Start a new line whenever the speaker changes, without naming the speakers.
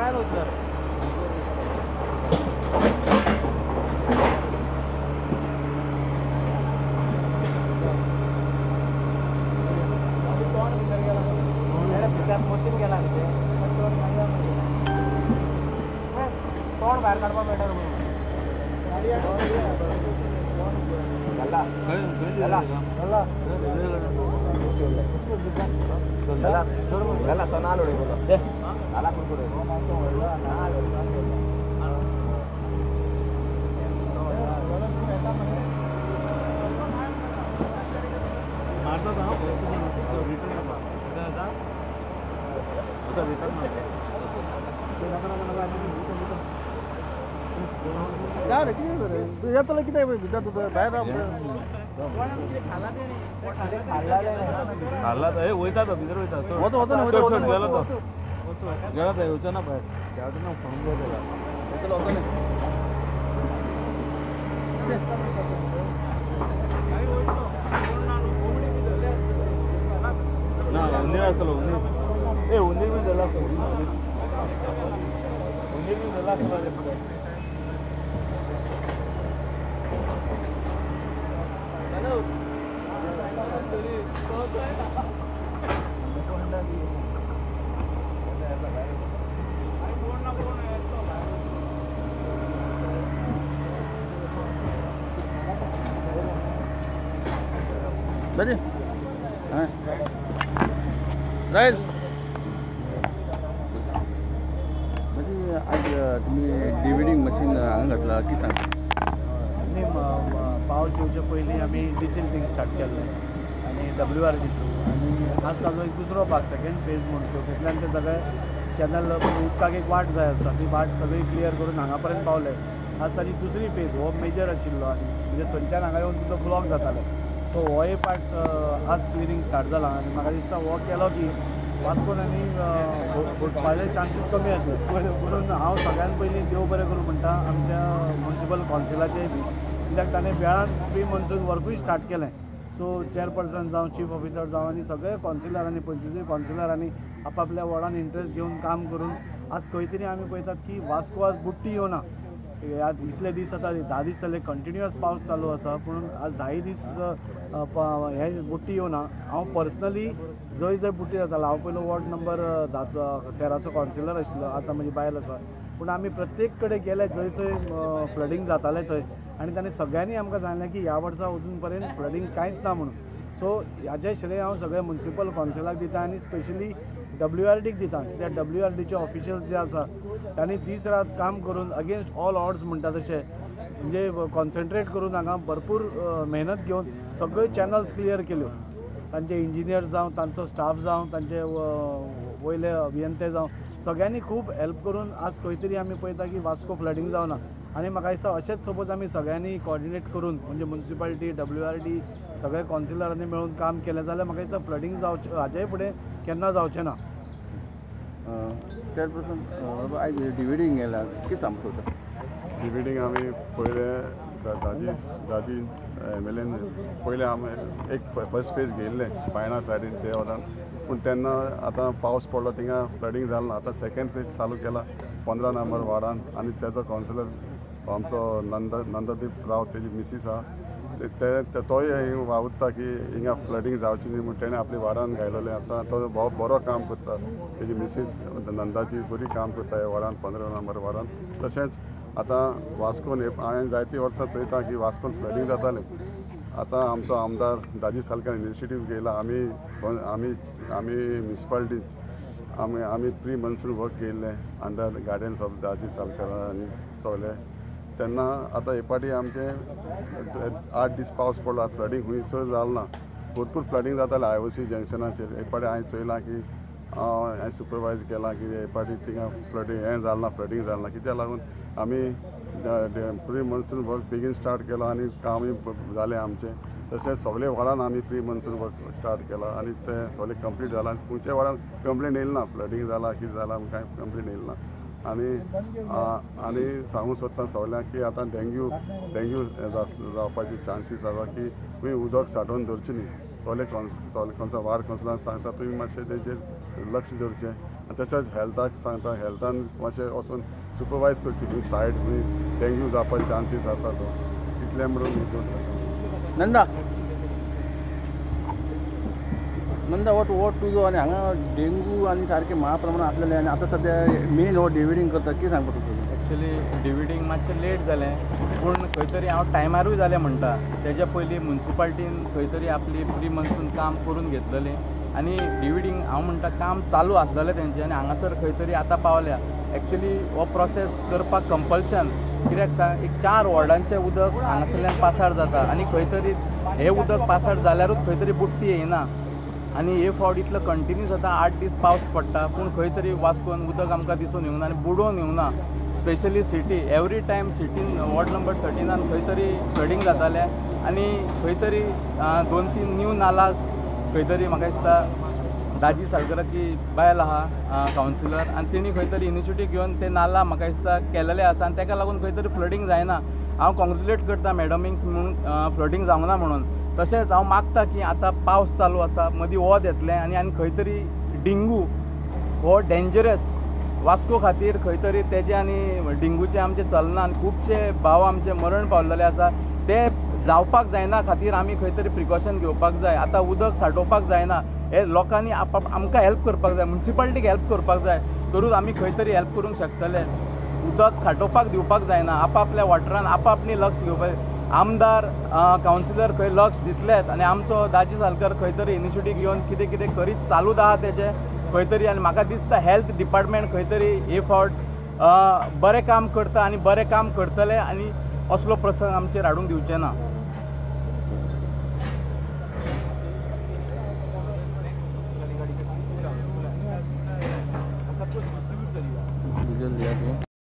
दोळ्यान वचलो मोतीन गेला तोंड भायर काडपाक मेळटा
वयता तो भितर वयता गेलो तो गेलो तो येवचो ना भायर ना फोन ना उंदीर आसतलो उंदीर ए उंदीर बी धरला आसतलो उंदीर बी धरला आसतलो.
रायल म्हणजे आज तुम्ही डिव्हिडिंग मशीन हांगा घातला कितें सांग?
आमी पावस येवचे पयलीं आमी डिसिल्टींग स्टार्ट केल्लें आनी डब्ल्यू आर टी थ्रू आनी आज ताजो एक दुसरो भाग सेकेंड फेज म्हूण तो तितल्यान ते सगळे चॅनल उदकाक एक वाट जाय आसता ती वाट सगळी क्लियर करून हांगा पर्यंत पावले. आज ताजी दुसरी फेज हो मेजर आशिल्लो आनी म्हणजे थंयच्यान हांगा येवन तुजो ब्लॉक जातालो. सो हो एक पार्ट आज क्लिनींग स्टार्ट जाला आनी म्हाका दिसता हो केलो की वास्कोन आनी बुडपाचे चान्सीस कमी जातले. म्हणून हांव सगळ्यान पयलीं देव बरें करूं म्हणटा आमच्या म्युनिसिपल कावन्सिलाचें बी, कित्याक ताणें वेळान प्री मॉन्सून वर्कूय स्टार्ट केलें. सो चेअरपर्सन जावं चीफ ऑफिसर जावं आनी सगळे कावन्सिलरांनी 25 कावन्सिलरांनी आपापल्या वॉर्डान इंट्रस्ट घेवन काम करून आज खंय तरी आमी पळयतात की वास्को आज बुडटी येवना. इतले दीस आतां 10 दीस जाले कंटिन्युअस पावस चालू आसा, पूण आज 10 दीस हे बुडटी येवना. हांव पर्सनली जंय जंय बुडटी जातालो, हांव पयलो वॉर्ड नंबर 13चो कावन्सिलर आशिल्लो, आतां म्हजी बायल आसा, पूण आमी प्रत्येक कडेन गेले जंय जंय फ्लडींग जातालें थंय आनी ताणें सगळ्यांनी आमकां सांगलें की ह्या वर्सा अजून पर्यंत फ्लडींग कांयच ना म्हणून. सो हाजें श्रेय हांव सगळ्या म्युनिसिपल कावन्सिलाक दिता आनी स्पेशली डब्ल्यू आर डीक दिता, कित्याक डब्ल्यू आर डीचे ऑफिशियल्स जे आसा तांणी दीस रात काम करून अगेन्स्ट ऑल ऑड्स म्हणटा तशें म्हणजे कॉन्सन्ट्रेट करून हांगा भरपूर मेहनत घेवन सगळ्यो चॅनल्स क्लियर केल्यो. तांचे इंजिनियर्स जावं, तांचो स्टाफ जावं, तांचे वयले अभियंते जावं, सगळ्यांनी खूब हेल्प करून आज खंय तरी आमी पळयता की वास्को फ्लडींग जावना. आनी म्हाका दिसता अशेंच सपोज आमी सगळ्यांनी कॉर्डिनेट करून म्हणजे म्युनिसिपालिटी, डब्ल्यू आर डी, सगळे कावन्सिलरांनी मेळून काम केलें जाल्यार म्हाका दिसता फ्लडींग जावचें हाजेय फुडें केन्ना जावचें ना.
चेअरपर्सन आयज डिव्हिडिंग केला कितें सांगता?
डिव्हिडिंग आमी पयले दाजी एम एल एन पयलें आमी एक फर्स्ट फेज घेयल्लें बायणा सायडीन ते वतान, पूण तेन्ना आतां पावस पडलो थिंगा फ्लडींग जालें ना. आतां सेकेंड फेज चालू केला 15 नंबर वार्डान आनी तेजो कावन्सिलर आमचो नंददीप राव तेजी मिसीस आहा, तोय वावुरता की हिंगा फ्लडींग जावची न्ही म्हूण तेणें आपल्या वार्डान घायलेलें आसा. तो बरो काम करता, तेजी मिसीस नंदाची बरी काम करता ह्या वार्डान 15 नंबर वार्डान. तशेंच आतां वास्कोन हांवें जायतीं वर्सां चोयता की वास्कोन फ्लडींग जातालें. आतां आमचो आमदार दाजी सालकार इनिशिएटीव घेयला, आमी आमी आमी म्युनिसिपालिटी आमी आमी प्री मॉन्सून वर्क घेयल्लें under guidance of Daji Salkar आनी सगळे. तेन्ना आतां हे पाटी आमचे 8 दीस पावस पडलो, फ्लडींग खूंय चड जालें ना, भरपूर फ्लडींग जातालें आय ओ सी जंक्शनाचेर. हे पाटी हांवें चोयलां की हांवें सुपरवायज केलां की हे पाटी थिंगा फ्लडींग हें जालें ना, फ्लडींग जालें ना. कित्याक लागून आमी प्री मॉन्सून वर्क बेगीन स्टार्ट केलो आनी कामूय जालें आमचें. तशेंच सगळे वार्डान आमी प्री मॉन्सून वर्क स्टार्ट केलां आनी तें सगळें कंप्लीट जालां. खंयच्या वार्डान कंप्लेन येयली ना, फ्लडींग जालां कितें जालां कांय कंप्लेन येयली ना. आनी आनी सांगूंक सोदता सगल्यांक की आतां डेंग्यू जावपाची चान्सीस आसा की तुमी उदक सांठोवन दवरचें न्ही. सगळे कॉन्स वार्ड कावन्सिलान सांगता तुमी मातशें तेजेर लक्ष दवरचें. आनी तशेंच हेल्थाक सांगता, हेल्थान मातशें वचून सुपरवायज करची खंय सायड खंय डेंग्यू जावपाचे चान्सीस आसा तो इतलें म्हणून हितून.
नंदा नंदा हो वॉर्ड तुजो आनी हांगा डेंगू आनी सारकें म्हा प्रमाणात आसलेलें आनी आतां सद्या मेन हो डिविडींग करता, कितें सांगता तुका?
एक्चुली डिविडींग मातशें लेट जालें पूण खंय तरी हांव टायमारूय जालें म्हणटा. तेज्या पयलीं मुन्सिपाल्टीन खंय तरी आपली प्री मॉन्सून काम करून घेतलेलें आनी डिविडींग हांव म्हणटा काम चालू आसलेलें तेंचें आनी हांगासर खंय तरी आतां पावल्या. एक्चुली हो प्रोसेस करपाक कंपल्शन, कित्याक सांग, एक 4 वॉर्डांचें उदक हांगासरल्यान पासार जाता आनी खंय तरी हें उदक पासार जाल्यारूच खंय तरी बुडटी येना. आनी हे फावट इतलो कंटिन्यूस आतां 8 दीस पावस पडटा पूण खंय तरी वास्कोन उदक आमकां दिसून येवना आनी बुडोवन येवना. स्पेशली सिटी एवरी टायम सिटीन वॉर्ड नंबर 13 खंय तरी फ्लडींग जातालें आनी खंय तरी 2-3 न्यू नालास खंय तरी म्हाका दिसता दाजी सालकराची बायल आहा कावन्सिलर आनी तेणी खंय तरी इनिशिएटीव घेवन ते नाला म्हाका दिसता केलेले आसा आनी तेका लागून खंय तरी फ्लडींग जायना. हांव कॉंग्रेच्युलेट करता मॅडमीक म्हणून फ्लडींग जावंक ना म्हणून. तशेंच हांव मागता की आतां पावस चालू आसा, मदीं वत येतलें आनी आनी खंय तरी डेंगू हो डेंजरस वास्को खातीर खंय तरी तेजें आनी डेंगूचें आमचें चलना आनी खुबशे भाव आमचे मरण पावलेले आसा, ते जावपाक जायना खातीर आमी खंय तरी प्रिकॉशन घेवपाक जाय. आतां उदक सांठोवपाक जायना, हे लोकांनी आमकां हेल्प करपाक जाय, मुन्सिपाल्टीक हेल्प करपाक जाय, तरूच आमी खंय तरी हेल्प करूंक शकतले. उदक सांठोवपाक दिवपाक जायना, आपापल्या वाठारान आपापली लक्ष घेवपाक आमदार कावन्सिलर खंय लक्ष दितलेच आनी आमचो दाजी सालकर खंय तरी इनिशिएटीव घेवन कितें कितें करीत चालूच आहा तेजें खंय तरी. आनी म्हाका दिसता हेल्थ डिपार्टमेंट खंय तरी हे फावट बरें काम करता आनी बरें काम करतले आनी असलो प्रसंग आमचेर हाडूंक दिवचे ना.